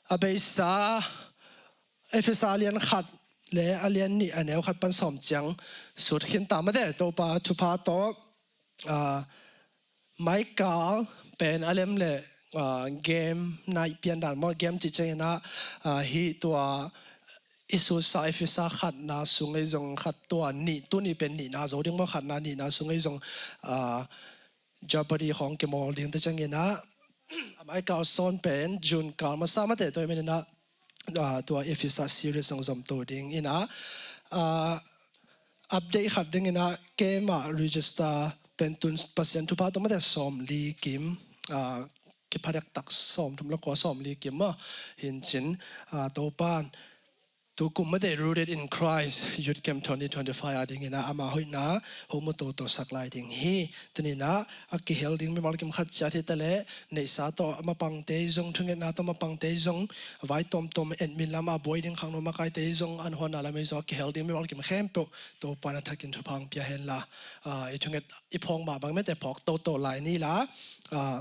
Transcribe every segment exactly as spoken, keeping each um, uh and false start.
a beisa Efesa a lian khat le a lian nih a neu khat pan sawm ciang sut khin ta mate. Topa thupha tawh, ah, Michael pen a lem le, ah, game night pian dan maw, game cih ciangin ah, ah, hih tua i sutsa Efesa khatna sung ei zong khat tua nih, tuni pen nihna zo ding maw, khatna nihna sung ei zong, ah, Jeopardy khawng kimawl ding te ciangin ah, a Michael sawn pen June kal masa mate, tua hi manin ah, ah, tua Efesa series zong zom to ding in ah, ah, update khat dingin ah, keima register pen tun Pasian thupha tawh mate sawm li kim, ah, kiphadak tak sawm thum le kua, sawm li kim maw. Hi cin, ah, Topan tukum mate Rooted in Christ Youth Camp twenty twenty-five a dingin ah ama hoihna hong mu toto sak lai ding hi. Tuni in ah a kihel ding mimal kim khat ciat hi ta leh, neihsa tawh mapangte zong, thungetna tawh mapangte zong, vai tawmtawm admin lam a buai ding khangno makaite zong, an huanna lam ei zong a kihel ding mimal kim khempeuh Topan a thakin thupha hong pia hen la, ah, i thunget i phawk mah bang mate phawk toto lai ni la, ah,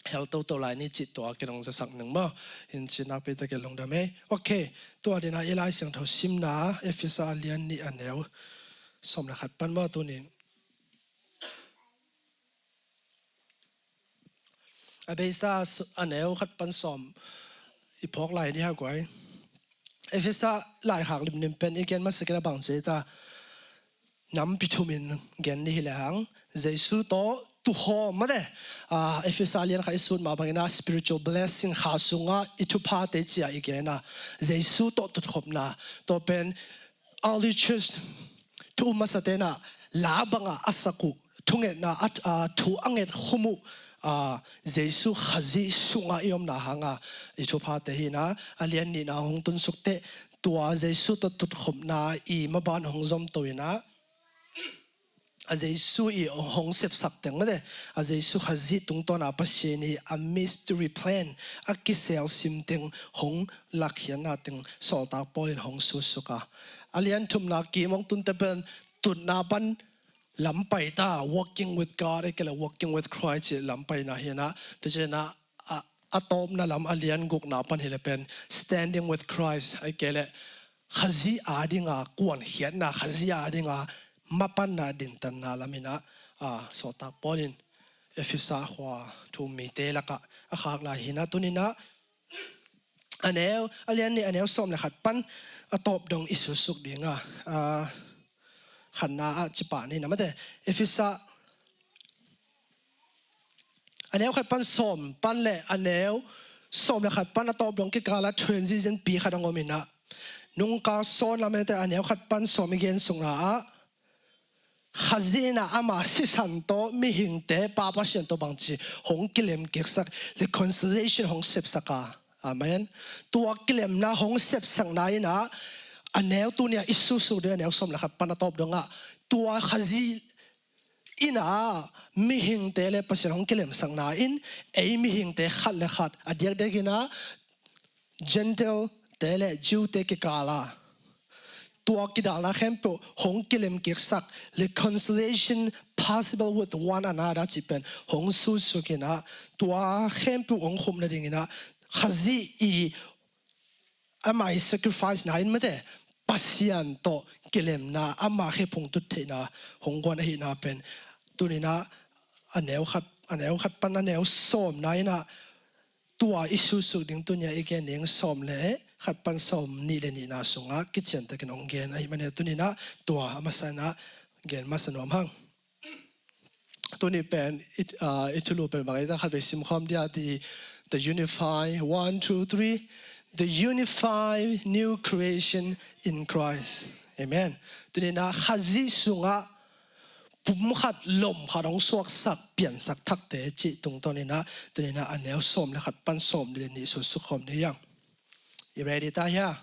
hel toto lai ni cih tua ken hong zasak ning maw. Hi cin nakpi takin lungdam ei. Ok, tua dingin ah i Lai Siangtho simna Efesa a lian nih a neu sawm le khat pan maw tuni. A beisa su-, a neu khat pan sawm i phawk lai ni ha guai. Efesa laikhak limlim pen i gen masa kei a bang ci ta, nampi thumin gen ni hi le hang, Jesu tawh tukhawm mate. Ah, Efesa lian khat i sut mah bangin ah spiritual blessing, kha sungah i thuphate ci-a i gen a, Jesu tawh tutkhopna, tua pen early church thu um masate in ah la bangah a sak uh, thungetna a, a thu a nget khum uh, a, Jesu Khazih sungah i omna hanga i thuphate hi in ah, a lian nihna hong tunsuk teh, tua Jesu tawh tutkhopna i maban hong zom to in ah, a Jesu i hong sepsak teng mate, a Jesu Khazih tungtawna Pasian i a mystery plan, a kiselsim teng hong lakkhiatna teng sawltak Paul in hong sutsuk a, a lian thumna kim hong tun te pen tutna pan lam pai ta, walking with God, ei kei le walking with Christ cih lam paina hi in ah, tua ciangin ah, a, a tawpna lam a lian gukna pan hi le pen standing with Christ, ei kei le Khazih a dinga kuankhiatna, Khazih a dinga mapanna, dintanna lam in ah, a, sawltak Paul in Efesa khua thu-um mite lakah a khak lai hi in ah, tuni in ah, a neu, a lian nih a neu sawm le khat pan a tawp dong i sutsuk ding a, a, khatna ah ci pah ni na mate. Efesa a neu khat pan sawm pan le a neu sawm le khat pan a tawp dong kikal ah transition pi khat hong om in ah, nungkal sawn lam mate, a neu khat pan sawm i gen sukna ah, Khazih in ah ama sisan tawh mihingte Pa Pasian tawh bangci hong kilem kiksak, reconciliation hong sepsak a. Amen. Tua kilemna hong sepsakna in ah, a neu tuni a i sutsuk ding a neu sawm le khat pan a tawp dong ah, tua Khazih in ah mihingte le Pasian hong kilemsakna in, ei mihingte khat le khat, a diakdiak in ah Gentile-te le Jew-te kikal a tua kidalna khempeuh hong kilem kiksak, reconciliation possible with one another cih pen hong sutsuk in ah, tua khempeuh hong khum nading in ah, Khazih i ama i sacrifice na in mate, Pasian tawh kilemna, ama khephung tut theihna hong guan ahihna pen tuni in ah, a neu khat, a neu khat pan a neu sawmna in ah, tua i sutsuk ding tuni a i gen ding sawm le khat pan sawm nih le nihna sungah kiciantakin hong gen ahih manin ah, tuni in ah tua a masa in ah gen masa nuam hang. Tuni pen i, ah, i thulu pen bang ei ta, khat vei sim khawm dia ti, the unify, one, two, three, the unify new creation in Christ. Amen. Tuni in ah Khazih sungah pum khat, lom khat hong suaksak, piansak thakte cih tungtawn in ah, tuni in ah a neu sawm le khat pan sawm nih le nih sutsuk khawm ni hang. I ready ta hia?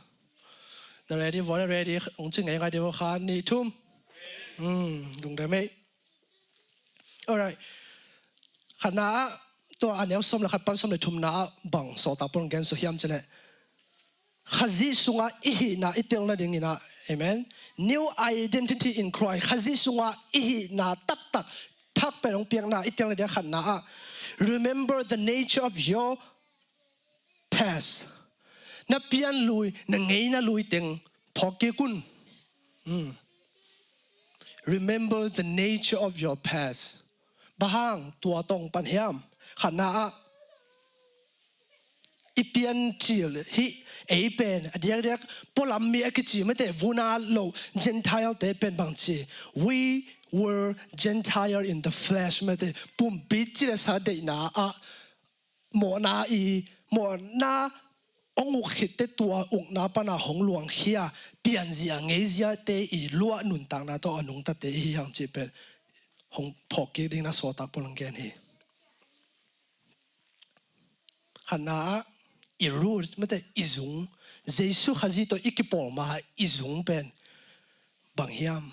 Na ready vua, na ready hong ci ngeingai dih vua, khat, nih, thum. Hmm, lungdam ei. Alright. Khatna ah, tua a neu sawm le khat pan sawm le thumna ah bang sawltak Paul in gen suk hiam cih leh, Khazih sungah i hihna i tel nading in ah, amen, new identity in Christ, Khazih sungah i hihna taktak, thak pen hong piakna i tel nading a khatna ah, remember the nature of your past. Na pian lui, na ngeina lui teng phawk kik un. Remember the nature of your past. Bang hang tua tawh pan hiam? Khatna ah, i piancil hi, ei pen a diakdiak pualam mi a kici mate, vun a at lo Gentile te pen bang ci? We were Gentile in the flesh mate. Pumpi cilesa deihna ah mawhna i, mawhna hong uk khit teh tua ukna pana hong luangkhia, pianzia ngeiziate i luah nuntakna tawh a nungtate i hi hang cih pen hong phawk kik ding na sawltak Paul hong gen hi. Khatna ah i root mate, i zung, Jesu Khazih tawh i kipawl ma i zung pen bang hiam?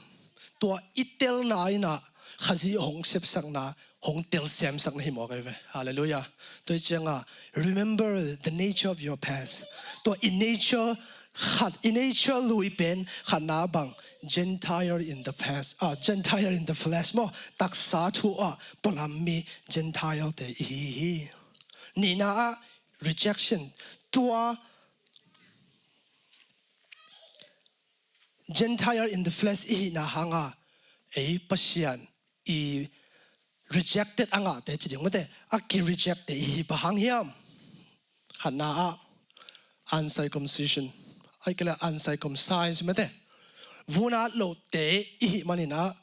Tua i telna in ah Khazih hong sepsakna, hong telsemsakna hi mawk ahi ve. Halleluiah. Tua hi ciangah, remember the nature of your past. Tua i nature khat, i nature lui pen khatna bang, Gentile in the past, ah, Gentile in the flesh maw, taksa thu ah pualam mi, Gentile te i hi hi. Nihna ah rejection. Tua Gentile in the flesh i hihna hanga ei Pasian i rejected a ngahte ci ding mate, a ki-rejectte i hi. Bang hang hiam? Khatna ah uncircumcision, ahih kei leh uncircumcised mate, vun a at lohte i hih manin ah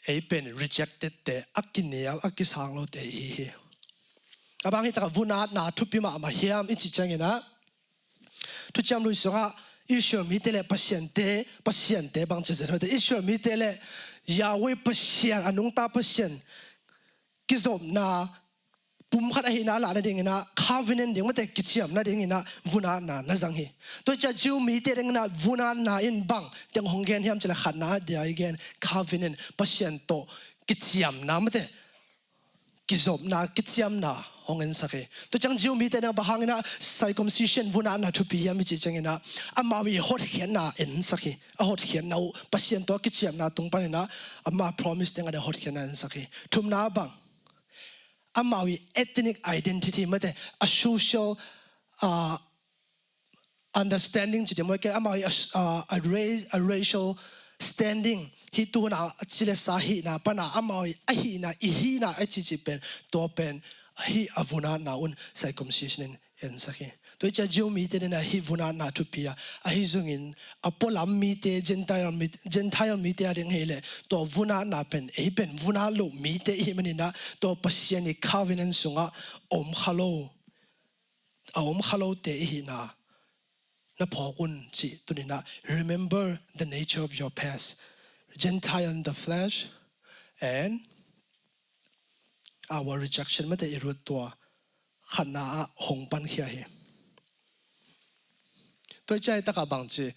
ei pen rejected te, a kinial, a kisang lote i hi hi. A bang hih takah vun a atna thupi mahmah hiam i cih ciangin ah, Thuciam Lui sungah Israel mite le Pasian te, Pasian te bang ci zen mate, Israel mite le Yahweh Pasian, a nungta Pasian kizopna pumkhat ahihna lah nadingin ah, covenant ding mate, kiciamna dingin ah vun a atna na zang hi. Tua hi ciah Jew mite dingin ah vun a atna in bang teng hong gen hiam cih leh khatna ah dia i gen covenant, Pasian tawh kiciamna mate, kizopna, kiciamna hong ensak hi. Tua ciang Jew mite dingin ah bang hangin ah circumcision, vun a atna thupi hiam i cih ciangin ah, amau i hotkhiatna ensak hi. A hotkhiatna uh, Pasian tawh kiciamna tung panin ah ama promise teng a dia hotkhiatna ensak hi. Thumna bang, amau i ethnic identity mate, a social, ah, understanding ci ding maw, amau i a, a, a race, a racial standing, hih tuhun a cilesa hihna pana amau i a hihna, i hihna a cihcih pen, tua pen hih a vun a atna un circumcision in ensak hi. Tua hi ciah Jew mite dingin ah hih vun a atna thupi a, ahi zongin a pualam mite, Gentile mite, Gentile mite a ding hi leh tua vun a atna pen, ei pen vun a at lo mite i hih manin ah, tua Pasian i covenant sungah om kha lo, a om kha lote i hihna na phawk un cih tunin ah, remember the nature of your past, Gentile in the flesh, and our rejection mate, i root tua khatna ah hong pankhia hi. Tua hi ciah hih takah bang ci,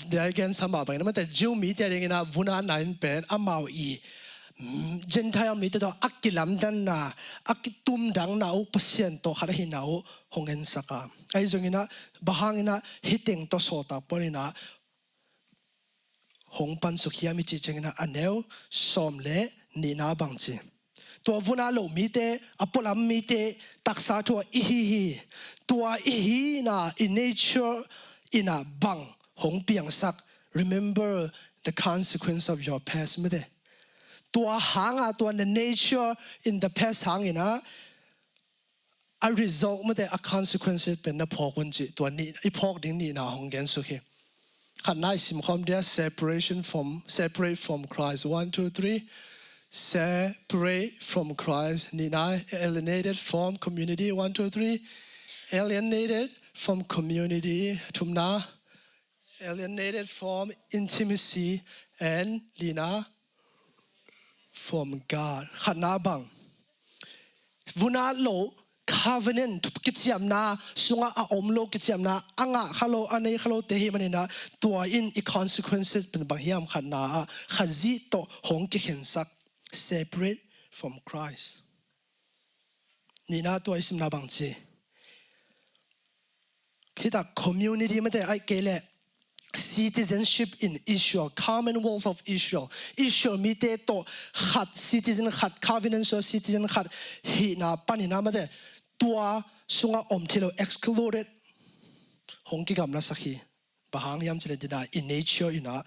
dia i gen sam mah bangin ah mate, Jew mite a dingin ah vun a atna in pen amau i, mm, Gentile mite tawh a kilamdanna, a kitumdangna uh, Pasian tawh khat ahihna uh hong ensak a. Ahi zongin ah bang hangin ah hih teng tawh sawltak Paul in ah hong pansuk hiam i cih ciangin ah, a neu sawm le nihna bang ci, tua vun a at lo mite, a pualam mite taksa thu ah i hi hi. Tua i hihna, i nature in ah bang hong piangsak? Remember the consequence of your past mate. Tua hanga, tua na nature in the past hangin ah a result mate, a consequence pen na phawk un cih tua nih, i phawk ding nihna hong gensuk hi. Khatna i simkhawm dia, separation from, separate from Christ. One, two, three. Separate from Christ. Nihna, alienated from community. One, two, three. Alienated from community. Thumna, alienated from intimacy. And lina, from God. Khatna bang, vun a at lo, covenant, kiciamna sungah a om lo, kiciamna a ngah kha lo, a nei kha lote i hih manin ah, tua in i consequences pen bang hiam? Khatna ah Khazih tawh hong kikhensak, separate from Christ. Nihna, tua i simna bang ci, hih tak community mate, ahih kei leh citizenship in Israel, Commonwealth of Israel, Israel mite tawh khat citizen khat, covenant sungah citizen khat hihna panin ah mate, tua sungah om thei lo, excluded, hong kigamlasak hi. Bang hang hiam cih leh dena i nature in a,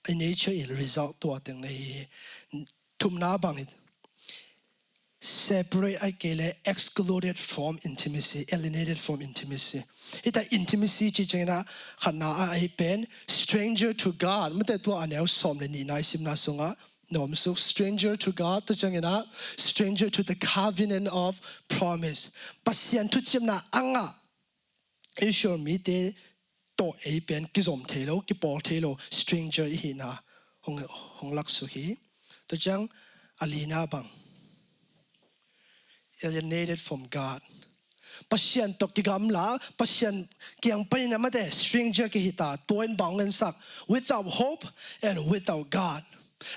i nature in result tua teng na hi hi. Thumna bang hi, separate ahih kei leh excluded from intimacy, alienated from intimacy. Hita intimacy cih ciangin a khatna ah ahi pen stranger to God. Mate tua a neu sawm le nihna i simna sungah na om suk, stranger to God, tua ciangin a stranger to the covenant of promise. Pasian thuciamna a ngah Israel mite tawh ei pen kizom thei lo, kipawl thei lo, stranger i hihna hong, hong lak suk hi. Tua ciang a lina bang, alienated from God. Pasian tawh kigamla, Pasian kiang panin a mate stranger kihi ta, tua in bang hong ensak, without hope and without God.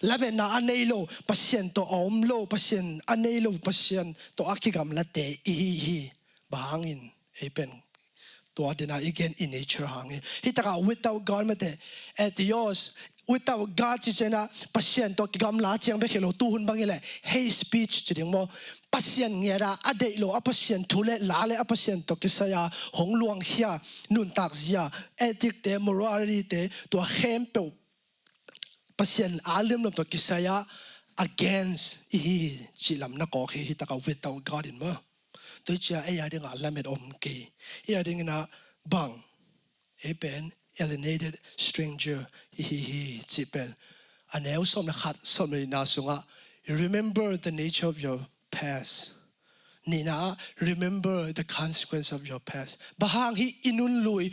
Lametna a nei lo, Pasian tawh a om lo, Pasian a nei lo, Pasian tawh a kigamlate i hi hi. Bang hangin ei pen tua dena i gen i nature hangin. Hih takah without God mate, atheos, without God cih ciangin a Pasian tawh kigamla ciang bek hi lo, tuhun bang hi leh hate speech ci ding maw. Pasian ngiat a, a deih lo a Pasian thu le la le a Pasian tawh kisai a hong luangkhia, nuntak zia, ethic te, morality te, tua khempeuh Pasian a limlam tawh kisai a against i hi hi cih lam na kawk hi, hih takah without God in maw. Tua hi ciang ei a dingah lamet om kei. Ei a dingin a bang, ei pen alienated stranger i hi hi cih pen a neu sawm le khat, sawm le nihna sungah, remember the nature of your past. Nihna ah, remember the consequence of your past. Bang hang hih i nunlui,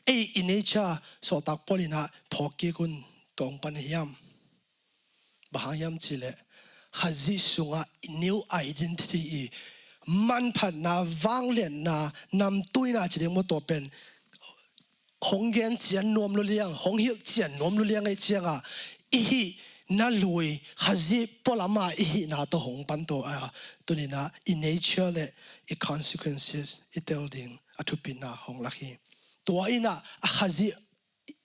ei i nature Sawltak Paul in a phawk kik un, tawng pan hiam. Bang hang hiam cih leh Khazih sungah i new identity i manphatna, vangliatna, namtuina ci ding maw, tua pen hong gen cian nuam lua liang, hong hilh cian nuam lua liang ahih ciangah i hihna lui Khazih pualam a i hihna tawh hong pan to a, tuni in a i nature le i consequences i tel ding a thupina hong lak hi. Tua in a a Khazih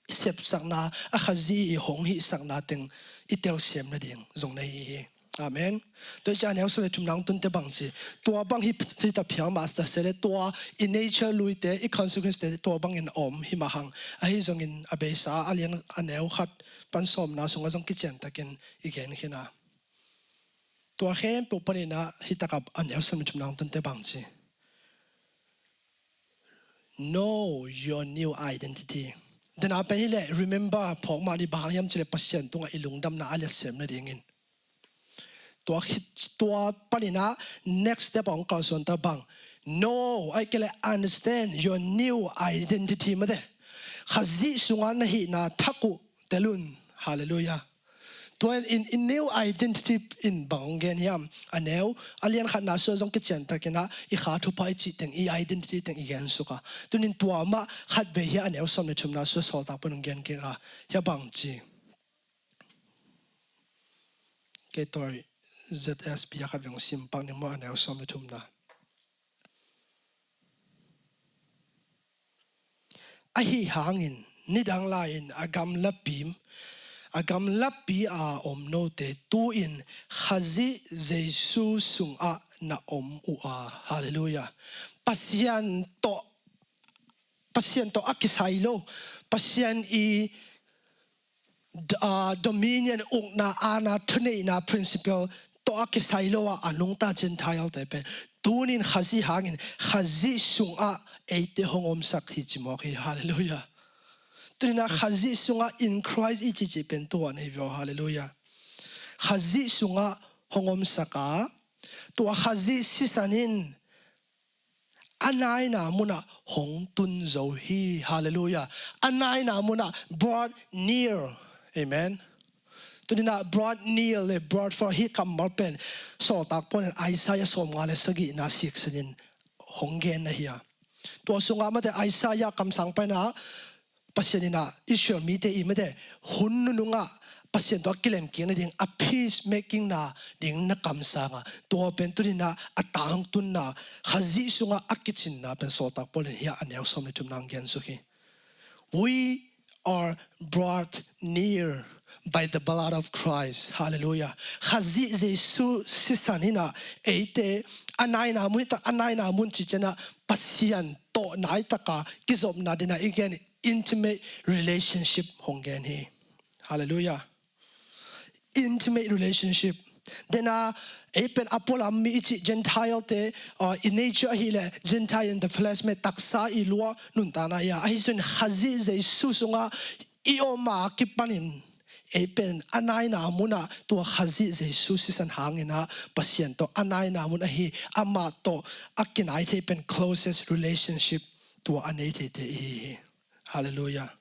sepsakna, a Khazih i hong hihsakna teng i telsiam nading zong na hi hi. Amen. Tua hi ciang a neu sawm le thumna hong tunte bang ci, tua bang hi, hi ta phial mah ta se le, tua i nature luite, i consequence te tua bangin a om hi mah hang. Ahi zongin a beisa a lian a neu khat pan sawmna sungah zong kiciantakin i gen khin a. Tua khempeuh panin a hih takah a neu sawm le thumna hong tunte bang ci, know your new identity. Dena pen hi leh, remember, phawk mah ni, bang hang hiam cih leh Pasian tungah i lungdamna a liatsem nadingin. Tua khit, tua panin a next step a hong kalsuan ta bang, know, ahih kei leh understand your new identity mate. Khazih sungah na hihna thak uh tel un. Hallelujah. Tua in, in, in new identity in bang hong gen hiam? A neu a lian khatna sungah zong kiciantakin a i kha thupha i cih teng, i identity teng i gen suk a. Tuni in tua mah khatvei hi a, a neu sawm le thumna sungah Sawltak Paul in hong gen kik a. Hih a bang ci, kei tawi Z S B a khatvei hong sim pak ni maw, a neu sawm le thumna. Ahi hangin nidang lai-in a gamlapi, a gamlapi a om note tu-in Khazih Jesu sungah na om uh a. Hallelujah. Pasian tawh, Pasian tawh a kisai lo, Pasian i d-, ah, dominion, ukna, aana, thuneihna, principle tawh a kisai lo a, a nungta Gentile te pen tuni in Khazih hangin, Khazih sungah eite hong omsak hi ci mawk hi. Hallelujah. Tuni in a Khazih sungah in Christ i cih cih pen tua na hi ve aw. Hallelujah. Khazih sungah hong omsak a, tua Khazih sisan in a naina munah hong tun zo hi. Hallelujah. A naina munah brought near. Amen. Tuni in a brought near le brought far, hih kammal pen Sawltak Paul in Isaiah sawmnga le sagihna siksan in hong gen na hi a. Tua sungah mate Isaiah kamsang panin a Pasian in a Israel mite i mate hun nunungah Pasian tawh a kilemkik nading, a peace making nading na kamsang a, tua pen tuni in a a tangtunna, Khazih sungah a kicinna pen Sawltak Paul in hih a neu sawm le thumna hong gen suk hi. We are brought near by the blood of Christ. Hallelujah. Khazih Jesu sisan in ah eite a naina mun, hita a naina mun cih ciangin ah Pasian tawh naitaka kizopna dingin ah i gen intimate relationship hong gen hi. Hallelujah. Intimate relationship. Dena ei pen a pualam mi i cih Gentile te, uh, i nature ahileh Gentile in the flesh mah, taksa i lua nuntakna hi a. Ahi zongin Khazih Jesu sungah i om a kipanin ei pen a naina munah tua Khazih Jesu sisan hangin ah Pasian tawh a naina mun ahi, amah tawh a kinai thei pen closest relationship tua a nei theite i hi hi. Hallelujah.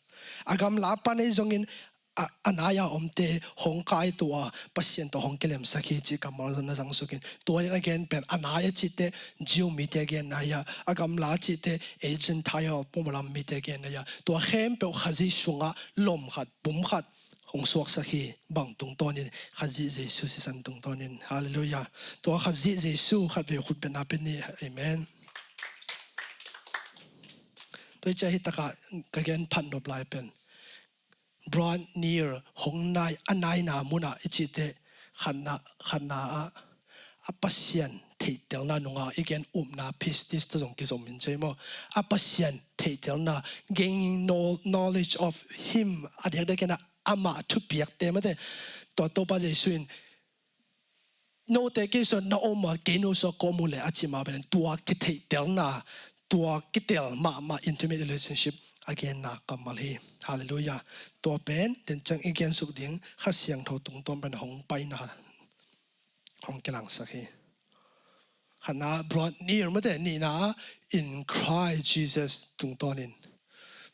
A gamla pan ei zongin a, a nai-a omte hong kaituah a Pasian tawh hong kilemsak hi cih kammal na zangsukin. Tua in a gen pen a nai a cihte Jew mite a genna hi a, a gamla a cihte ei Gentile pualam mite a genna hi a. Tua khempeuh Khazih sungah lom khat, pum khat hong suaksak hi. Bang tungtawnin? Khazih Jesu sisan tungtawnin. Hallelujah. Tua Khazih Jesu khatvei khutbetna pia ni. Amen. Tua hi ciang hitakah ka gen phat nop lai pen Brotner hong nai, a naina munah i cihte khatna, khatna ah a Pasian theihtelna nungah i gen upna, pistis tawh zong kizom in cei maw. A Pasian theihtelna, gaining know-, knowledge of him, a diakdiakin ah amah thupiakte mate. Tua Topa Jesu in note kei sungah na om a, kei no sungah ka om uh leh a cih mah bangin tua kitheihtelna, tua kitel mahmah intimate relationship a genna kammal hi. Hallelujah. Tua pen den ciang i gensuk ding Kha Siangtho tungtawn pen hong paina hong kilangsak hi. Khatna, Brotner mate, nihna in Christ Jesus tungtawnin.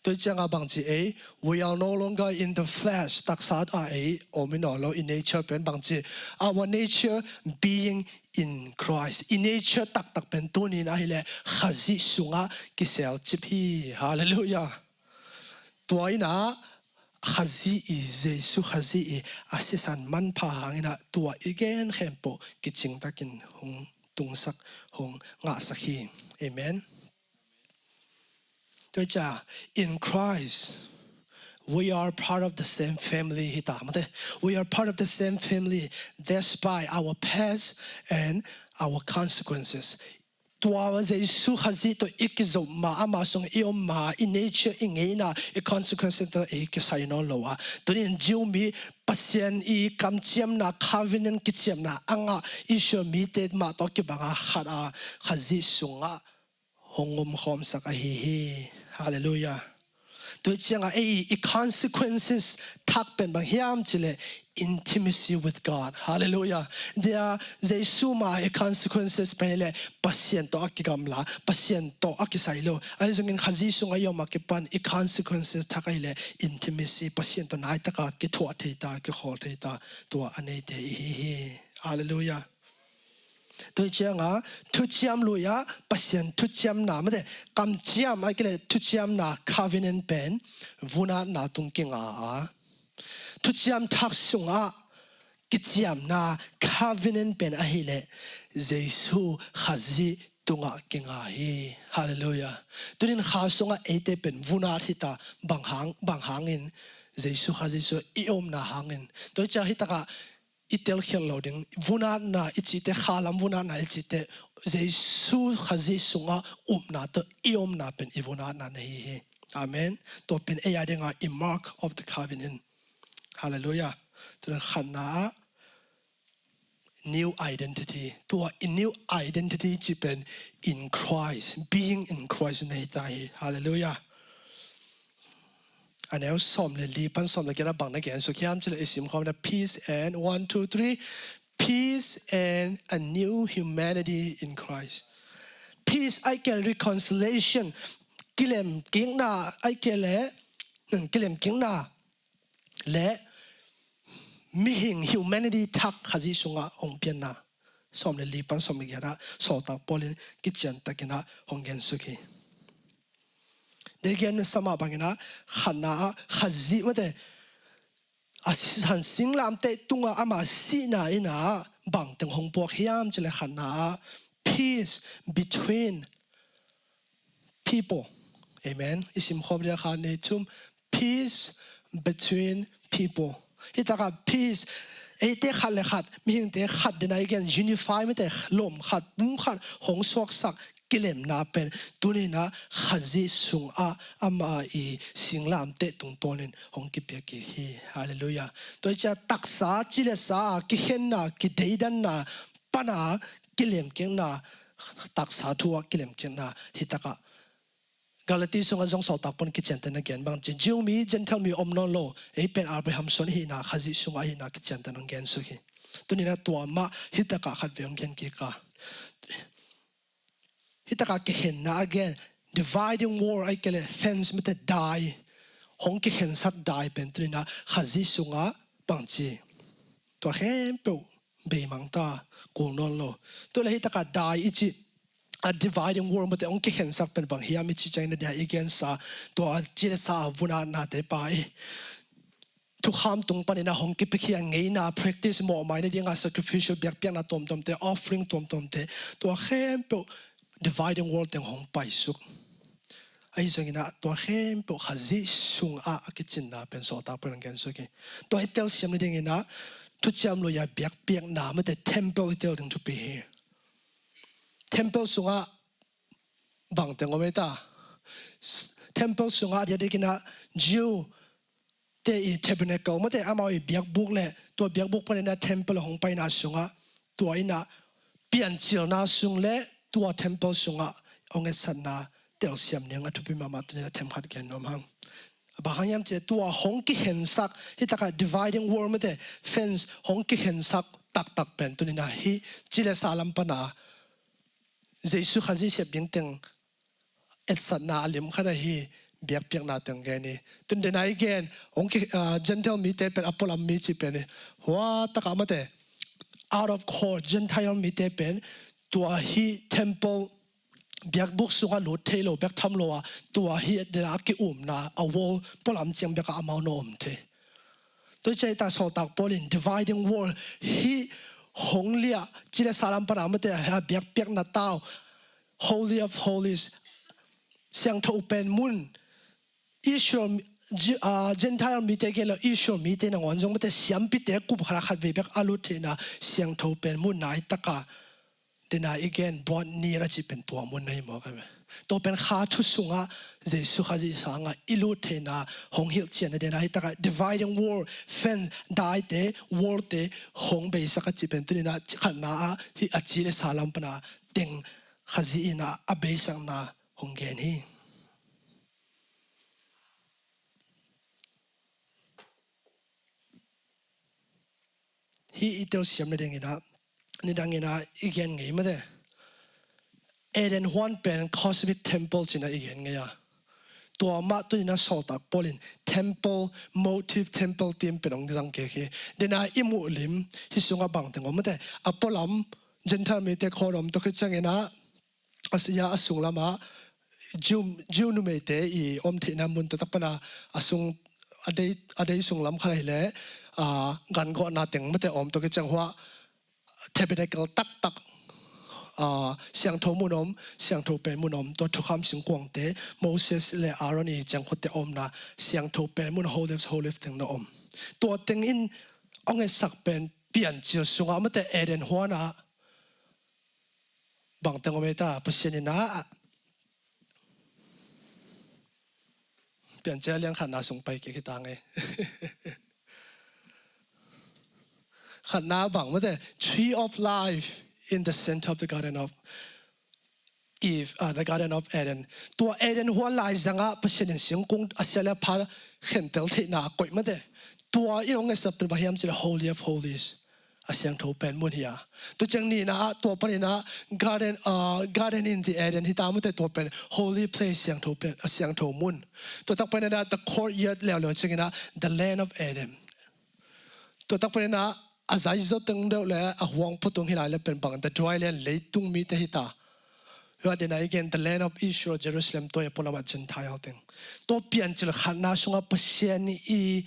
Tua hi ciangah bangci ei, we are no longer in the flesh, taksa ah ei om i nawn lo, i nature pen bangci, our nature being in Christ. I nature taktak pen tuni-in ahileh Khazih sungah kiselcip hi. Hallelujah. Tua in ah Khazih i, Jesu Khazih i a sisan manpha hangin ah tua i gen khempeuh kicingtakin hong tungsak, hong ngahsak hi. Amen. Tua hi ciang, in Christ, we are part of the same family hi ta mate. We are part of the same family, despite our past and our consequences. Tua Jesu Khazih tawh i kizop ma, amah sungah i om ma, i nature, i ngeina, i consequences tawh i kisai nawn lo a. Tuni-in Jew mi Pasian i kamciamna, covenant kiciamna a ngah Israel mite mah tawh kibang a khat a Khazih sungah hong omkhawmsak ahi hi. Hallelujah. Tua hi ciangah ei i consequences thak pen bang hiam cih leh intimacy with God. Hallelujah. Tua Jesu mah i consequences pen leh Pasian tawh a kigamla, Pasian tawh a kisai lo. Ahi zongin Khazih sungah i om a kipan i consequences thak ahileh intimacy, Pasian tawh naitaka kithuah thei ta, kikhawl thei ta, tua a neite i hi hi. Hallelujah. Tua hi ciangah thuciam lui-ah Pasian thuciamna mate, kamciam ahih kei leh thuciamna, covenant pen vunatna tung kinga a, thuciam thak sungah kiciamna, covenant pen ahileh Jesu Khazih tungah kinga hi. Hallelujah. Tuni-in Kha sungah eite pen vunat hi ta, bang hang, bang hangin? Jesu Khazih sungah i omna hangin. Tua hi ciang hitakah i telkhial lo ding, vunatna i cihte, khalam vunatna i cihte, Jesu Khazih sungah upna tawh i omna pen i vunatna na hi hi. Amen. Tua pen ei a dingah i mark of the covenant. Hallelujah. Tua khatna ah new identity. Tua i new identity cih pen in Christ, being in Christ na hi ta hi. Hallelujah. A neu sawm le li pan sawm le giat ah bang na gensuk hiam cih leh i simkhawm na, peace and, one, two, three, peace and a new humanity in Christ. Peace ahih kei leh reconciliation, kilemkikna ahih kei leh, kilemkikna le mihing humanity thak Khazih sungah hong pianna. Sawm le li pan sawm le giat ah sawltak Paul in kiciantakin ah hong gensuk hi. Dei gen sa mah bangin ah khatna ah Khazih mate, a sisan singlamteh tungah ama sihna in ah bangteng hong puak hiam cih leh khatna ah peace between people. Amen. I simkhawm ding ah khat, nih, thum. Peace between people. Hih takah peace, eite khat le khat, mihingte khat dena i gen unify mate, lom khat, pum khat, hong suaksak kilemna pen tuni-in ah Khazih sungah ama i singlamteh tungtawnin hong kipia kik hi. Halleluiah. Tua hi ciah taksa, ci le sa a kikhenna, kideidanna pana kilemkikna, taksa thu ah kilemkikna hih takah Galati sungah zong Sawltak Paul in kiciantenin a gen bang ci, Jew mi, Gentile mi om nawn lo, ei pen Abraham suan ahihna, Khazih sungah ahihna kiciantenin a gen suk hi. Tuni-in ah tua mah hih takah khatvei hong gen kik a, hih takah kikhenna a gen, dividing wall, ahih kei leh fence mate, dai, hong kikhensak dai pen tuni-in ah Khazih sungah bang ci, tua khempeuh beimang ta, kul nawn lo. Tua leh hih takah dai i cih, a dividing wall mate, hong kikhensak pen bang hiam i cih ciangin a dia i gensa, tua ci le sa a vun a nate pa i thukham tung panin ah hong kipiakhia ngeina, practice mawhmai nadinga sacrificial biakpiakna tuamtuamte, offering tuamtuamte, tua khempeuh dividing wall teng hong paisuk. Ahi zongin ah tua khempeuh Khazih sungah a kicinna pen Sawltak Paul in a gen suk hi. Tua hi telsiam nadingin ah Thuciam Lui-a biakpiakna mate, temple hi tel ding thupi hi. Temple sungah bang teng om ei ta? Temple sungah a diakdiakin ah Jew te i tabernacle mate, amau i biakbuk le tua biakbuk panin ah temple hong paina sungah, tua in ah piancilna sung le tua temple sungah hong etsakna telsiam ding a thupi mahmah, tuni-in ah themkhat gen nuam hang. Bang hang hiam cih leh tua hong kikhensak, hih takah dividing wall mate, fence hong kikhensak taktak pen tuni-in ah hih ci le sa lam pana Jesu Khazih sep ding teng etsakna a lim khat ahi biakpiakna teng gen hi. Tun dena i gen, hong ki, ah, Gentile mite pen a pualam mi cih pen hi. Hua takah mate, out of court, Gentile mite pen tua hih temple biakbuk sungah lut thei lo bek tham lo a, tua hih dena a ki-umna a wall pualam ciang bekah amau na om thei. Tua hi ciah hih takah Sawltak Paul in dividing wall, hih hong liah ci le sa lam pana mate, a biakpiakna tau, Holy of Holies, siangtho pen mun, Israel, Ji-, ah, Gentile mite gen lo, Israel mite nangawn zong mate, siampite kup khat ah khatvei bek a lut theihna siangtho pen mun, nai takah dena i gen buat nir a cih pen tua mun na hi mawk a ve. Tua pen kha thu sungah Jesu Khazih sangah i lut theihna hong hilhcianna dena hih takah dividing wall, fence, daite, wall-te hong beisak a cih pen tuni-in ah khatna ah hih a ci le sa lam pana teng Khazih in ah a beisakna hong gen hi. Hih i telsiam nadingin ah, nidangin ah i gen ngei mate, Eden huan pen cosmic temple ci-in ah i gen ngei a, tua mah tuni-in ah Sawltak Paul in temple, motive, temple theme pen hong zang kik hi. Dena i muh lim, hih sungah bang teng om mate, a pualam Gentile mite khawng om tua khit ciangin ah, a si-, a sunglamah Jew, Jew numeite i om theihna mun, tua tak pana a sung, a dei, a dei sunglam khat ahih leh, ah, gangawhna teng mate om, tua khit ciang hua tabernacle taktak, ah, siangtho mun om, siangtho pen mun om, tua thukham singkuangte, Moses le Aaron i ciangkhuate omna siangtho pen mun, Holy of Holies teng na om. Tua teng in hong etsak pen piancil sungah mate, Eden huan ah bang teng om ei ta, Pasian in ah, Piancil a lian khatna sung pai kik hi ta ngei. Khatna bang mate, tree of life in the center of the Garden of Eve, ah, the Garden of Eden. Tua Eden huan laizangah Pasian in singkung a sia le a pha khentel theihna a koih mate. Tua in hong etsak pen bang hiam cih leh Holy of Holies, a siangtho pen mun hi a. Tua ciang nihna ah, tua panin ah garden, ah, garden in the Eden hi ta mate, tua pen holy place, siangtho pen, a siangtho mun. Tua tak panin ah the courtyard leuleu ciangin ah the land of Eden. Tua tak panin ah a zaizaw teng deuh le a huang pua tung hi lai le pen bang, the dry land, leitung mite hi ta. Tua dena i gen the land of Israel, Jerusalem, tua a pualam ah Gentile teng. Tua piancil khatna sungah Pasian i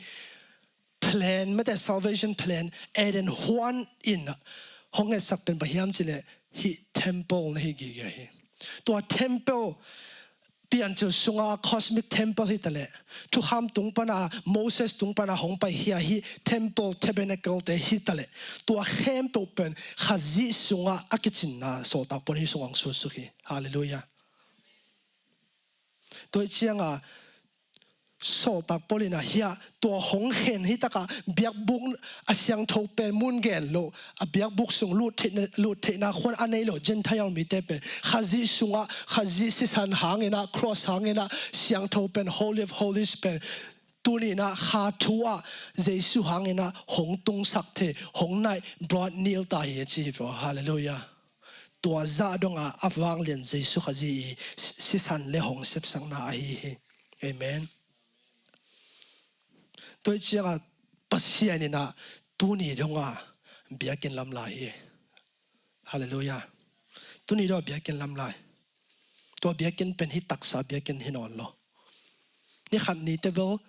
plan mate, salvation plan, Eden huan in hong etsak pen bang hiam cih leh hih temple na hi gige hi. Tua temple piancil sunga cosmic temple hi taleh, thukham tung pana, Moses tung pana hong pai hi a, hi temple, tabernacle te hi taleh, tua khempeuh pen Khazih sunga a kicinna Sawltak Paul in hih sungah hong suksuk hi. Halleluiah. Tua hi cianga Sawltak Paul in a hia tua hong khen hi takah biakbuk a siangtho pen mun gen lo, a biakbuk sung lut theihna, lut theihna khuan a nei lo Gentile mite pen Khazih sungah, Khazih sisan hanginah, cross hanginah siangtho pen, Holy of Holies pen, tuninah kha thu ah Jesu hanginah hong tungsak thei, hong naih, blood kneel ta hi a ci hi vo. Halleluiah. Tua zah donga a vanglian Jesu Khazih i si-, sisan le hong sepsakna ahi hi. Amen. Tua hi cianga Pasian inah tuni donga biakinn lam lai hi. Halleluiah. Tuni donga biakinn lam lai. Tua biakinn pen hih taksa biakinn hi nawn lo. Ni khat ni teh bel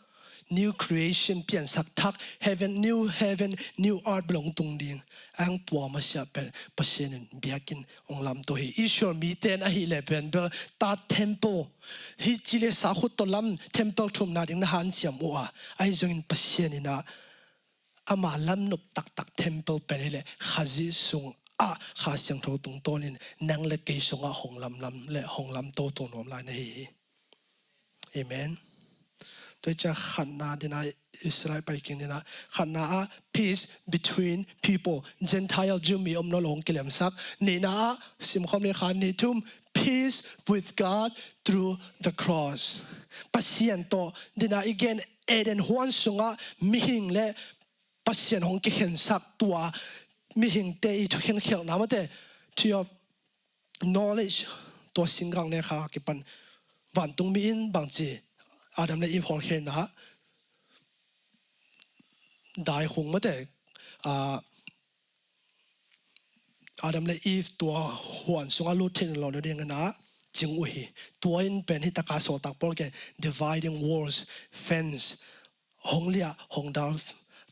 new creation, piansak thak, heaven, new heaven, new earth bel hong tung ding. Ahang tua masiah pen Pasian in biakinn hong lamto hi. Israel mite in ahih leh pen bel ta temple, hih ci le sa khut tawh lam temple thumna ding na hanciam uh a, ahi zongin Pasian inah ama lamnop taktak temple pen hi leh Khazih sungah Kha Siangtho tungtawnin nang le kei sungah hong lamlam le hong lamtoto nuam lai na hi hi. Amen. Tua hi ciah khatna dina Israel pai kik dina khatna ah peace between people, Gentile Jew mi om nawn lo hong kilemsak. Nihna ah simkhawm ni khat ni thum, peace with God through the cross. Pasian tawh dina i gen Eden huan sungah mihing le Pasian hong kikhensak tua mihingte i thukhenkhelhna mate, tree of knowledge, tua singkang ne kha kipan vantung mi in bangci Adam le Eve hawlkhenna dai khung mate, ah, Adam le Eve tua huan sungah lut theih lo nadingin a cing uh hi. Tua in pen hih taka Sawltak Paul ken dividing walls, fence, hong liah hong dal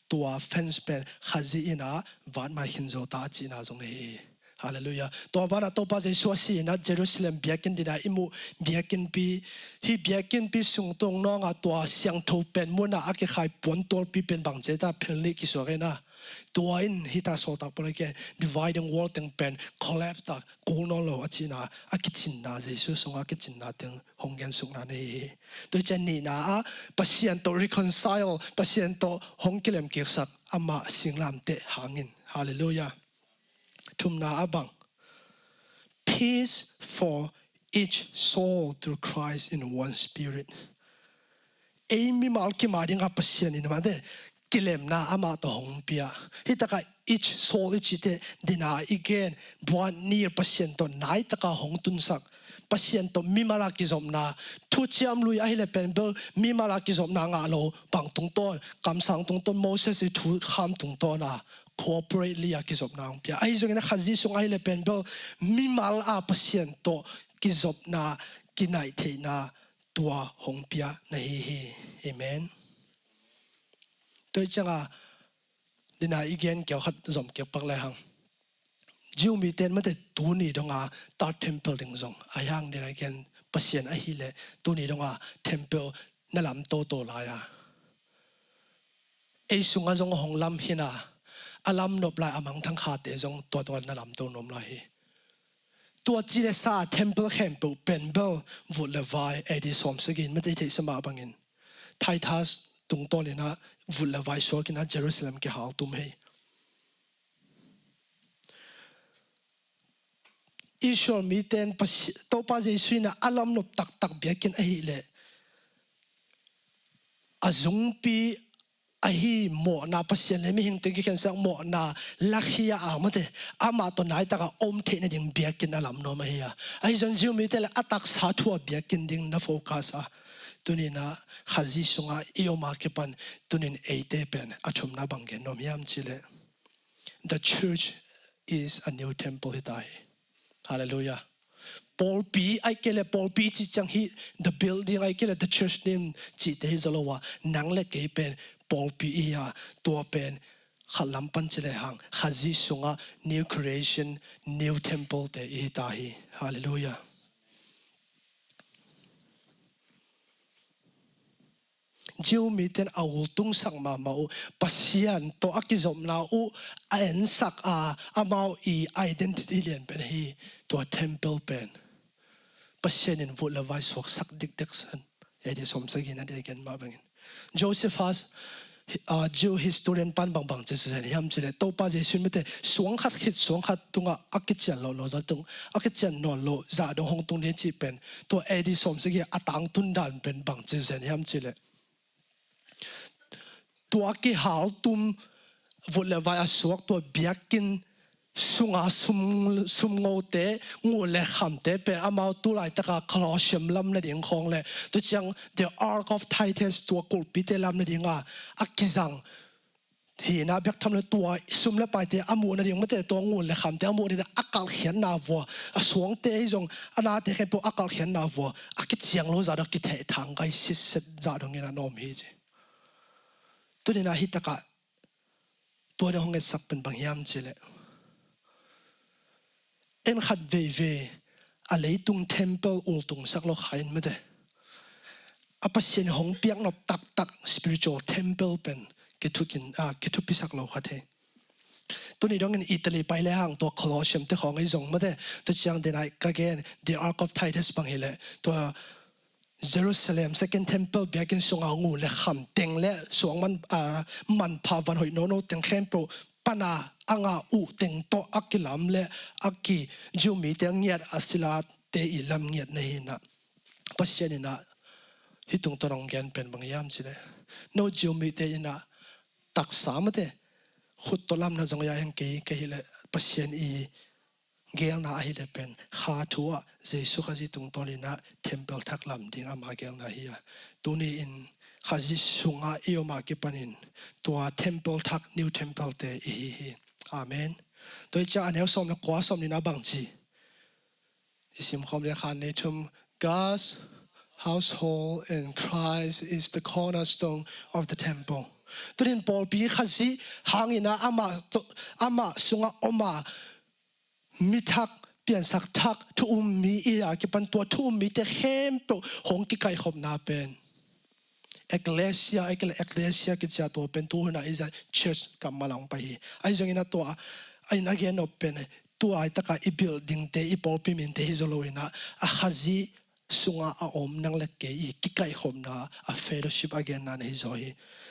tua fence pen Khazih in a vatmai khin zo ta a cihna zong na hi hi. Halleluiah. Tua banah Topa Jesuh a si in a Jerusalem biakinn dina i muh biakinnpi, hih biakinnpi sungtung nawngah tua siangtho pen munah a kikhai puantualpi pen bangci ta phel nih kisuak in a, tua in hih ta Sawltak Paul a ken dividing wall teng pen collapse ta, kul nawn lo a cihna, a kicinna, Jesuh sungah a kicinna teng hong gensukna na hi hi. Tua hi ciah nihna ah Pasian tawh reconcile, Pasian tawh hong kilemkiksak amah singlamteh hangin. Halleluiah. Thumna ah bang, peace for each soul through Christ in one spirit. Ei mimal kim a dinga Pasian in mate kilemna amah tawh hong pia. Hih takah each soul i cih teh dina i gen, buan nir Pasian tawh nai taka hong tunsak, Pasian tawh mimal a kizopna, thuciam lui ahih leh pen bel mimal a kizopna ngah lo, bang tungtawn, kamsang tungtawn, Moses i thukham tungtawn a corporately a kizopna hong pia. Ahi zongin a Khazih sung ahih leh pen bel mimal a Pasian tawh kizopna, kinaih theihna tua hong pia na hi hi. Amen. Tua hi cianga dina i gen kiau khat zom kik pak le hang. Jew mite in mate tuni donga ta temple ding zong a hiang dina i gen Pasian ahih leh tuni donga temple na lam toto lai a, ei sungah zong hong lam hi na, a lam nop lai a mangthang khate zong tua donga na lamto nuam lai hi. Tua ci le sa temple khempeuh pen bel vut le vai A D sawm sagih in mate i theihsa mah bangin Titus tungtawn in a vut le vai suak in a Jerusalem kihal tum hi. Israel mite in Pasi-, Topa Jesuh in a lam nop taktak biakinn ahih leh a zungpi ahi mawhna, Pasian le mihingte kikhensak mawhna lakhia a mate, amah tawh nai taka om theih nading biakinn a lam nuam ahi a. Ahi zong Jew mite le a taksa thu a biakinn ding na focus a. Tunin a Khazih sungah i om a kipan tunin eite pen a thumna bang gen nuam hiam cih leh, the church is a new temple hi ta hi. Halleluiah. Pawlpi ahih kei leh pawlpi cih ciang hi, the building ahih kei leh the church name cihte hi zaw lo a, nang le kei pen pawlpi i hi a, tua pen khat lam pan ci le hang Khazih sungah new creation, new temple te i hi ta hi. Halleluiah. Jew mite in a ultungsak mahmah uh, Pasian tawh a kizopna uh a ensak a, amau i identity lian pen ahi tua temple pen Pasian in vut le vai suaksak dikdek san. A.D. sawmsagihna dia gen mah bangin Josephus, ah, Jew historian pan bangbang ci zen hiam cih leh, Topa Jesu in mite suang khat khit suang khat tungah a kician lo lo zah tung, a kician nawn lo zah dong hong tung ding cih pen tua A.D. sawmsagih a tangtun dan pen bang ci zen hiam cih leh, tua kihaltum vut le vai a suak tua biakinn sunga sum, sumngote, nguh le khamte pen amau tu laitaka Colosseum lam nading khawng le, tua ciang the Ark of Titus tua kulhpite lam nadinga a kizang hina biaktham le tua sum le paite a muh nading mate tua nguh le khamte a muh nading a kalhkhiatna vua, a suangte hi zong a nate khempeuh a kalhkhiatna vua a kiciang lo zah dong a kithehthang gai sitset zah dongin a nawm hi ci. Tuninah hitakah tua ding hong etsak pen bang hiam cih leh, en khat veivei a leitung temple ultungsak lo kha in mate, a Pasian hong piaknop taktak spiritual temple pen kithukin, ah, kithupisak lo khat hi. Tuni dongin Italy pai le hang tua Colosseum te khawng ei zong mate, tua ciang denai ka gen the Ark of Titus bang hi leh, tua Jerusalem Second Temple biakinn sunga nguh le kham teng le suang man, ah, manpha van hoih nono teng khempeuh pana a ngah uh teng tawh a kilam le a ki Jew mite a ngiat a silate i lam ngiat na hinah, Pasian inah hih tungtawn hong gen pen bang hiam cih leh, no Jew mite inah taksa mate khut tawh lamna zong ya heng kei ka hi leh Pasian i gelna ahi le pen kha thu ah Jesu Khazih tungtawn inah temple thak lam ding ama gelna hi a. Tuni in Khazih sungah i om a kipanin tua temple thak, new temple te i hi hi. Amen. Tua hi ciah a neu sawm le kua sawm nihna bang ci i simkhawm le khan nei thum, God's household and Christ is the cornerstone of the temple. Tunin pawlpi Khazih hangin ah amah, amah sungah om a mi thak, piansak thak, thu um mi i a kipan tua thu um mite khempeuh hong kikaikhopna pen Ekklesia, ekkle-, ekklesia kicia tua pen tu hunah i zat church kammal a hong pai hi. Ahi zongin a tua a in a gen nop pen tu laitakah i buildingte, i pawlpi minte hi zaw loinah a Khazih sungah a om nang le kei i kikaikhopna a fellowship a genna na hi zaw hi.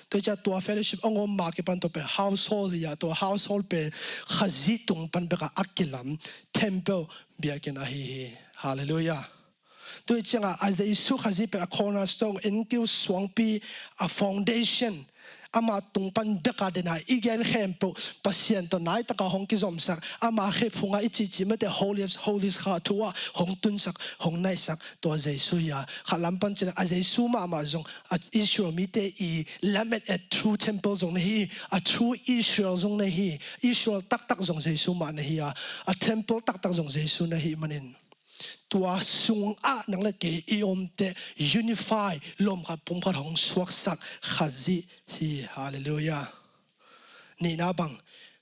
Tua hi ciah tua fellowship a ngawm ma kipan tua pen household hi a, tua household pen Khazih tung pan bekah a kilam temple biakinn ahi hi. Halleluiah. Tua hi ciangah a Jesu Khazih pen a cornerstone, enkiu suangpi, a foundation, amah tung pan bekah dena i gen khempeuh Pasian tawh naitaka hong kizomsak, ama khephungah i cihcih mate Holy of Holies kha thu ah hong tunsak, hong naihsak tua Jesu hi a. Khat lam pan cin a Jesu mahmah zong a Israel mite i lamet a true temple zong na hi, a true Israel zong na hi, Israel taktak zong Jesu mah na hi a, a temple taktak zong Jesu na hi manin tua sungah nang le kei i omte unify, lawm khat pum khat hong suaksak Khazih hi. Halleluiah. Nihna bang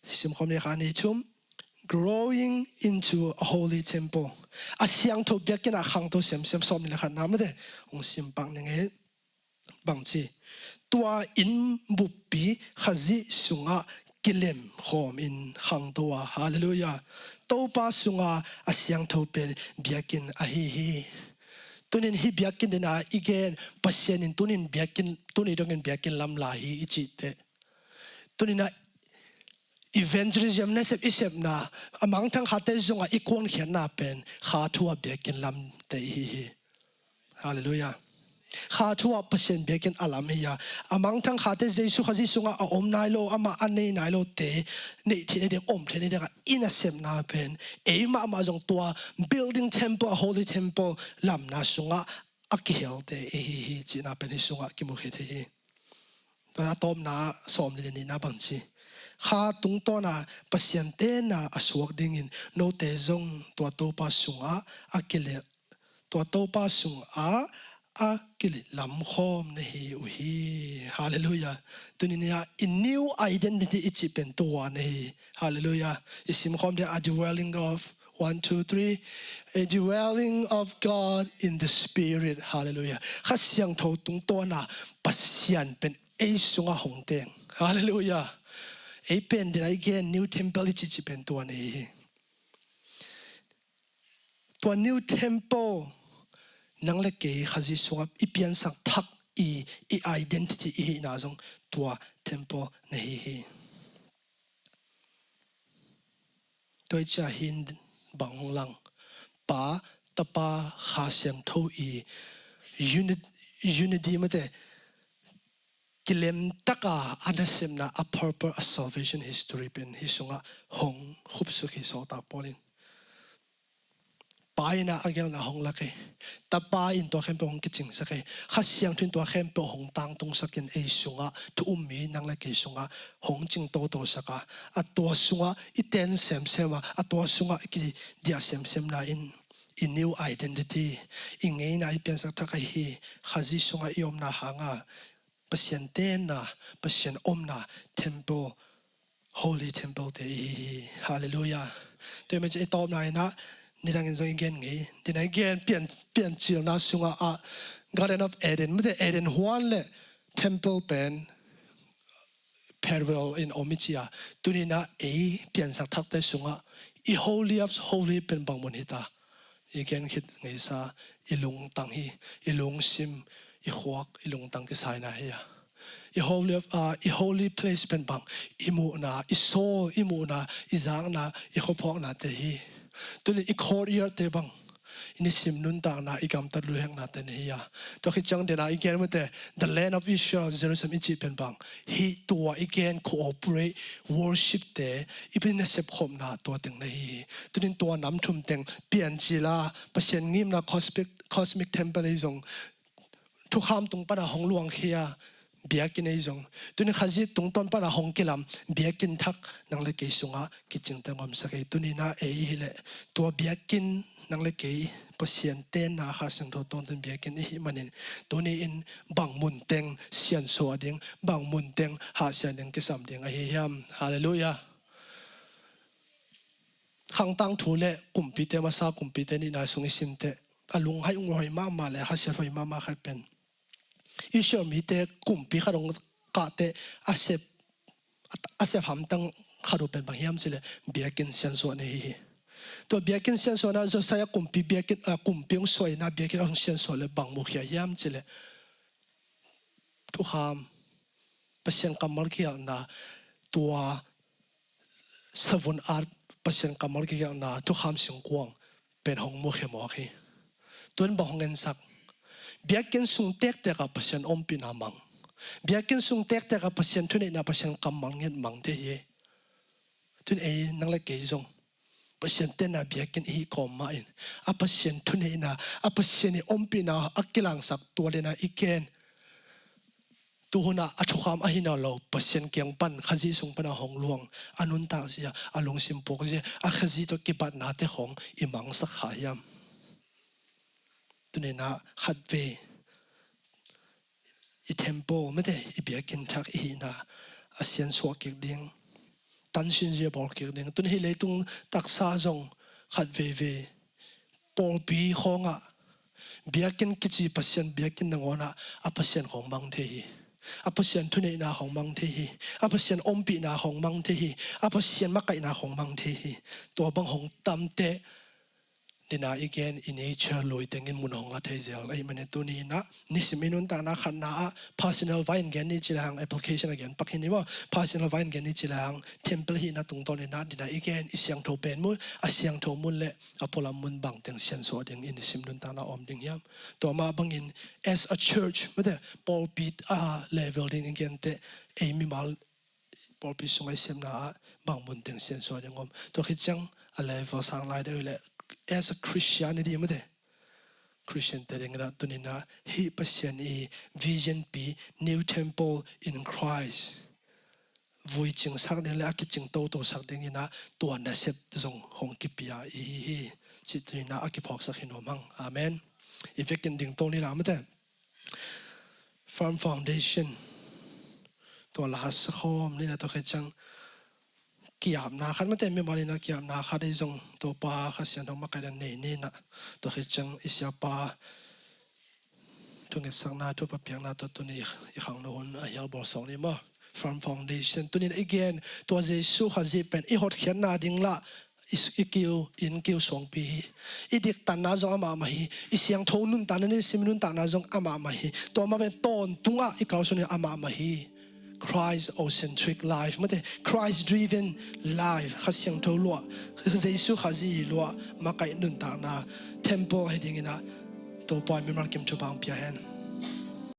simkhawm ni kha ni thum, growing into a holy temple. A siangtho biakinn ah khangto semsem sawm ni le khatna mate hong simpak ni ngei. Bangci tua inn buppi Khazih sungah kilemkhawm in khangto a, halleluiah, Topa sunga a siangtho pen biakinn ahi hi. Tunin hih biakinn dena i gen Pasian in tunin biakinn, tuni dongin biakinn lam la hi i cihte. Tuninah evangelism nasep i sepna a mangthang khate zongah i kuankhiatna pen kha thu ah biakinn lamte i hi hi. Halleluiah. Kha thu ah Pasian biakinn a lam hi a, a mangthang khate Jesu Khazih sungah a om nai lo, amah a nei nai lote neih theih nading, om theih nadingah i nasepna pen ei mahmah zong tua building temple, a holy temple lamna sungah a kihelte i hi hi cihna pen hih sungah kimu khit hi hi. Tua a tawpna sawm le nihna bangci, kha tungtawna Pasian tenna a suak dingin note zong tua Topa sungah a kile, tua Topa sungah a kilamkhawm na hi uh hi. Halleluiah. Tuni ni-ah i new identity i cih pen tua na hi. Halleluiah. I simkhawm dia a dwelling of One, two, three. A dwelling of God in the Spirit. Hallelujah. Kha Siangtho tungtawna Pasian pen ei sungah hong teng. Hallelujah. Ei pen dena i gen New Temple i cihcih pen tua na hi hi. Tua New Temple nang le kei Khazih sungah i piansak thak i, i identity i hihna zong tua temple na hi hi. Tua i cih a hin bang hong lang? Pa, Tapa, Kha Siangtho i unit, unity mate, kilemtaka a nasepna, a purpose, a salvation history pen hih sungah hong khupsuk hi sawltak Paul in. Pa in a gelna hong lak hi. Tapa in tua khempeuh hong kicingsak hi. Kha Siangtho in tua khempeuh hong tangtungsak in ei sungah, thu um mi nang le kei sungah hong cing totosak a, a tua sungah i ten semsem a, a tua sungah i kidiah semsemna in i new identity, i ngeina i piansak thak ahi Khazih sungah i omna hanga Pasian tenna, Pasian omna temple, holy temple te i hi hi. Hallelujah. Tua i mah ci a i tawpna in a, nidangin zong i gen ngei. Dena i gen pian, piancilna sungah a Garden of Eden, mate Eden huan le temple pen parallel in om i ci a. Tuni in a ei piansak thakte sungah i holy of holy pen bang mun hi ta? I gen khit ngeisa, i lungtang hi, i lungsim, i khuak, i lungtang kisaina hi a. I holy of, ah, i holy place pen bang, i muhna, i sawl, i muhna, i zakna, i khuaphawknate hi. Tuni i courtyard te bang, i nisim nuntakna, i gamtat luheknate na hi a. Tua khit ciang dena i gen mate, the land of Israel, Jerusalem i cih pen bang, hih tua i gen cooperate worship te i pi nasep khopna tua teng na hi hi. Tunin tua nam thum teng piancil a, Pasian ngimna cosmic, cosmic temple ei zong, thukham tung pana hong luangkhia biakinn ei zong, tuni Khazih tungtawn pana hong kilam biakinn thak nang le kei sungah kicingte ngomsak ei. Tuni in a ei hi leh tua biakinn nang le kei Pasian tenna Kha Siangtho tawntung biakinn i hih manin tuni in bang mun teng siansuah ding, bang mun teng hahsia ding kisam ding ahi hiam? Hallelujah. Khang tangthu le kumpite masa, kumpite nihna sung i simte, a lunghai ung hoi mahmah le a khasiat hoi mahmah khat pen Israel mite kumpi khat hong kahte a sep, a sep hamtang khat uh pen bang hiam cileh biakinn siansuah na hi hi. Tua biakinn siansuahna Josiah kumpi biakinn, ah, kumpi hong suahna biakinn hong siansuah le bang mukhia hiam cileh thukham, Pasian kammal kigelhna, tua savun at Pasian kammal kigelhna thukham singkuang pen hong mukhia mawk hi. Tuan bang hong ensak? Biakinn sung tektek ah Pasian ompihna mang. Biakinn sung tektek ah Pasian thuneihna, Pasian kammal nget mang thei hi. Tun ei nang le kei zong Pasian tenna biakinn i hih kawm mah in a Pasian thuneihna, a Pasian i ompihna a kilangsak tua le na i ken. Tuhuna a thukham ahi nawn lo, Pasian kiang pan Khazih sung pana hong luang, a nuntak zia, a lungsim puak zia, a Khazih tawh kibatnate khong i mangsak kha hiam? Tunina khatvei i temple mate i biakinn thak i hihna a siansuah kik ding, tansin zia bawl kik ding. Tun hih leitung taksa zong khatveivei pawlpi khawngah biakinn kici Pasian biakinn nangawnah a Pasian khong mang thei hi. A Pasian thuneihna khong mang thei hi. A Pasian ompihna khong mang thei hi. A Pasian makaihna khong mang thei hi. Tua bang hong tamte dina i gen i nature lui tengin mun hong la thei zel. Ahi manin tuni inah nisim i nuntakna khatna ah personal vai in gen ni ci le hang, application a gen pak hi ni maw? Personal vai in gen ni ci le hang, temple hihna tungtawn inah dina i gen i siangtho pen mun, a siangtho mun le a pualam mun bang teng siansuah ding i nisim nuntakna om ding hiam? Tua mah bangin as a church mate pawlpi a level ding i gente ei mimal pawlpi sung a i siamna ah bang mun teng siansuah ding om? Tua khit ciang a level sang lai deuh le as a Christianity mate Christian te dingin ah tuninah hih Pasian i vision pi, new temple in Christ, vui cingsak ding le a kicing totosak dinginah tua nasep zong hong kipia i hi hi. Cih tuninah a kiphawksak hi nuam hang. Amen. I vekin ding to ni la mate. Firm foundation. Tua la hasa khawm nina tua khit ciang kiapna khat, mate, mimal in a kiapna khat ei zong Topa Kha Siangtho makaihna nei ni in a, tua khit ciang i siapa thungetsakna, thupha piakna tawh tuni i khangno hun a hial bawlsawk ni maw. Firm foundation. Tuni in i gen tua Jesu Khazih pen i hotkhiatna ding lah i, i kiu, inn kiu suangpi hi. I diktatna zong amah mah hi. I siangtho nuntakna, nisim nuntakna zong amah mah hi. Tua mah pen tawntungah i kalsuan hi amah mah hi. Christocentric life, mate, Christ driven life, Kha Siangtho luah, Jesu Khazih luah makaih nuntakna temple hi dingin a, Topa in mimal kim thupha hong pia hen.